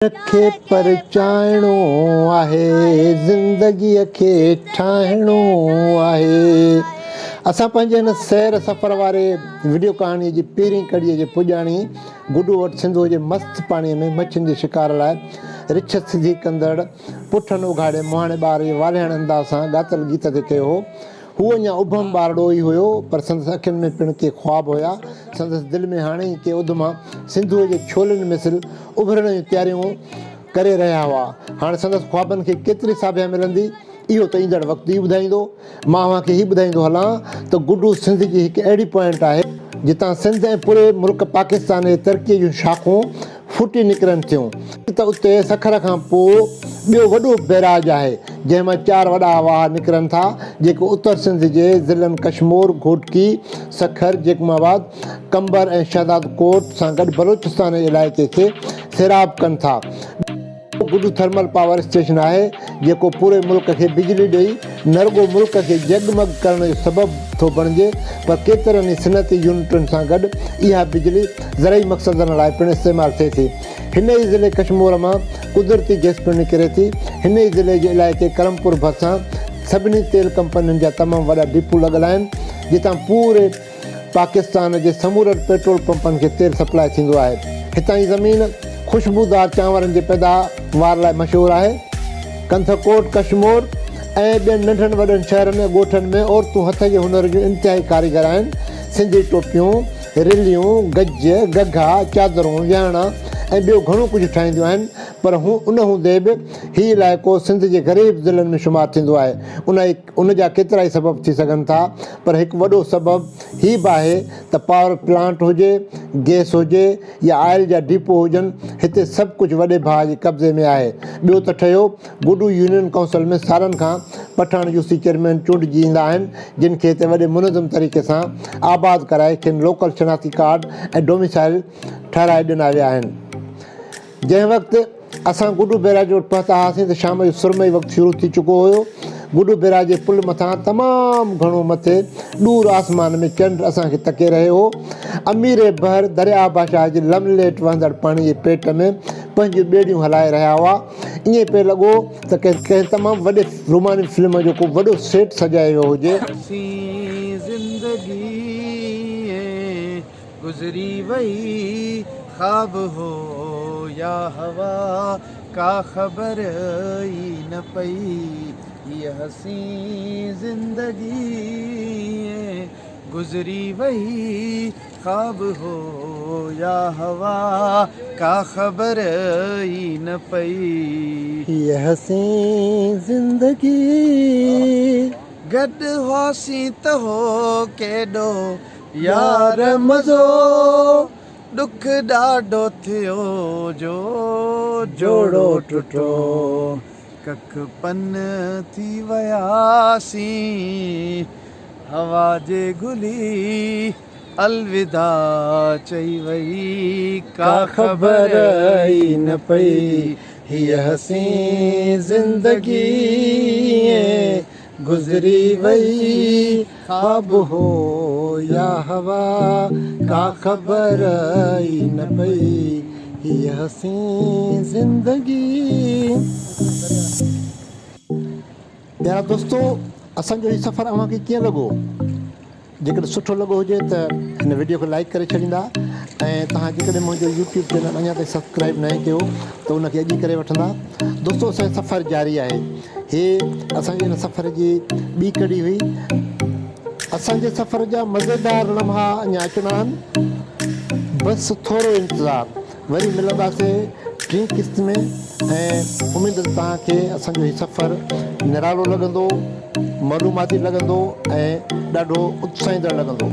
کي پرچائڻو آهي، زندگيء کي ٺاهڻو آهي. اسان پنهنجي هن سير سفر واري وڊيو ڪهاڻيء جي پهرين ڪڙيء جي پڄاڻي گڊو وٽ سنڌوء جي مست پاڻيء ۾ مڇين جي شڪار لاء رڇ سڌي ڪندڙ پٺن اگهاڙي مهاڻي ٻار جي والهياڻي انداز سان ڳاتل گيت تي ڪيو هو. هو اڃا ابهم ٻارڙو ئي هيو، پر سندس اکين ۾ پڻ ڪي خواب هيا. سندس دل ۾ هاڻي ئي ڪي اڌما سنڌوء جي ڇولين مثل اڀرڻ جون تياريون ڪري رهيا هئا. هاڻ سندس خوابن کي ڪيتري ساڀيان ملندي، اهو ته ايندڙ وقت ئي ٻڌائيندو. مان اوهان کي هي ٻڌائيندو هلان ته گڊو سنڌ جي هڪ اهڙي پوائنٽ آهي، جتان سنڌ ۽ پوري ملڪ پاڪستان جي ترقيء جون شاخون ڦٽي نڪرن ٿيون. ته اتي سکر کان پوء ٻيو وڏو بئراج آهي، جنهن مان چار وڏا واهه نڪرن ٿا، جيڪي اتر سنڌ جي ضلعن ڪشمور، گهوٽڪي، سکر، جيڪب آباد، قمبر ۽ شهدادڪوٽ سان گڏ بلوچستان جي علائقي کي سيراب ڪن ٿا. ٻيو گڊو ٿرمل پاور اسٽيشن آهي، جيڪو پوري ملڪ کي بجلي ڏئي نه رڳو ملڪ کي جڳمڳ ڪرڻ جو سبب ٿو بڻجي پر ڪيترن ئي صنعتي يونٽن سان گڏ اها بجلي زرعي مقصدن لاء پڻ استعمال ٿئي ٿي. هن ئي ضلعي ڪشمور مان قدرتي گئس پڻ نڪري ٿي. هن ئي ضلعي جي علائقي ڪرمپور ڀرسان سڀني تيل ڪمپنين جا تمام وڏا ڊپو لڳل آهن، جتان پوري پاڪستان جي سمورن پيٽرول پمپن کي تيل سپلاء ٿيندو آهي. هتان جي زمين خوشبودار چانورن جي پيداوار لاء مشهور آهي. ڪنڌڪوٽ، ڪشمور ۽ ٻين ننڍن وڏن شهرن ۽ ڳوٺن ۾ عورتون هٿ جي هنر جون انتهائي ڪاريگر آهن. سنڌي ٽوپيون، رليون، گج، گگها، چادرون، ويهاڻا ۽ ٻيو گهڻو ڪجهه ٺاهينديون آهن پر ان هوندي به هي علائقو سنڌ جي غريب ضلعن ۾ شمار ٿيندو آهي. ان ان جا ڪيترائي سبب ٿي سگهن ٿا پر هڪ وڏو سبب هي به آهي ته پاور پلانٽ هجي، گئس هجي يا آئل جا ڊپو هجن هتي سڀ ڪجهه وڏي ڀاء جي قبضي ۾ آهي. ٻيو ته ٺهيو گڊو يونين ڪائونسل ۾ سالن کان پٺاڻ يوسي چيئرمين چونڊجي ايندا آهن جن کي هتي وڏي منظم طريقي سان آباد ڪرائي کين لوڪل شناختي ڪارڊ ۽ ڊوميسائل ٺهرائي ڏنا ويا آهن. جنهن وقت اسان گڊو بئراج وٽ پهتا هئاسين ته شام جو سرمئي وقت شروع ٿي چڪو هيو. گڊو بئراج جي پل مٿان تمام گهڻو مٿي ڏور آسمان ۾ چنڊ اسان کي تڪي رهيو هو. امير بحر درياهه بادشاهه جي لمليٽ وهندڙ پاڻي جي پيٽ ۾ پنهنجون ٻيڙيون هلائي رهيا هئا. ائين پئي لڳو ته ڪنهن تمام وڏي روماني فلم جو ڪو وڏو سيٽ سجايو ويو هجي. حسين زندگي گذري وئي خواب هو يا هوا ڪا خبر ئي نه پئي هيء حسين زندگي گذري وئي خواب هو يا هوا ڪا خبر ئي نه پئي. هيء حسين زندگي. گڏ هئاسين ته هو ڪيڏو يار مزو ڏک ڏاڍو ٿيو جو جوڙو ٽٽو ڪک پن ٿي وياسين هوا جي گلي الوداع چئي وئي ڪا خبر ئي نه پئي هيء حسين زندگي گذري وئي خواب هو يا هوا ڪا خبر ئي نه پئي هيء حسين زندگي. پيارا دوستو اسان جو هي سفر اوهان کي ڪيئن لڳو؟ جيڪڏهن سٺو لڳو هجي ته هن وڊيو کي لائيڪ ڪري ڇڏيندا ۽ توهان جيڪڏهن منهنجو يوٽيوب چينل اڃا تائين سبسڪرائيب ناهي ڪيو ته ان کي اڄ ئي ڪري وٺندا. دوستو اسان جو سفر جاري آهي. هي اسان جي هن سفر جي ٻي ڪڙي هئي. اسان جي سفر جا مزيدار لمحا اڃا اچڻا آهن. بس ٿورو انتظار. وري ملنداسين ٽين قسط ۾ ۽ اميد ته توهان کي اسان جو هي سفر نرالو لڳندو، معلوماتي لڳندو ۽ ڏاڍو اتساهيندڙ لڳندو.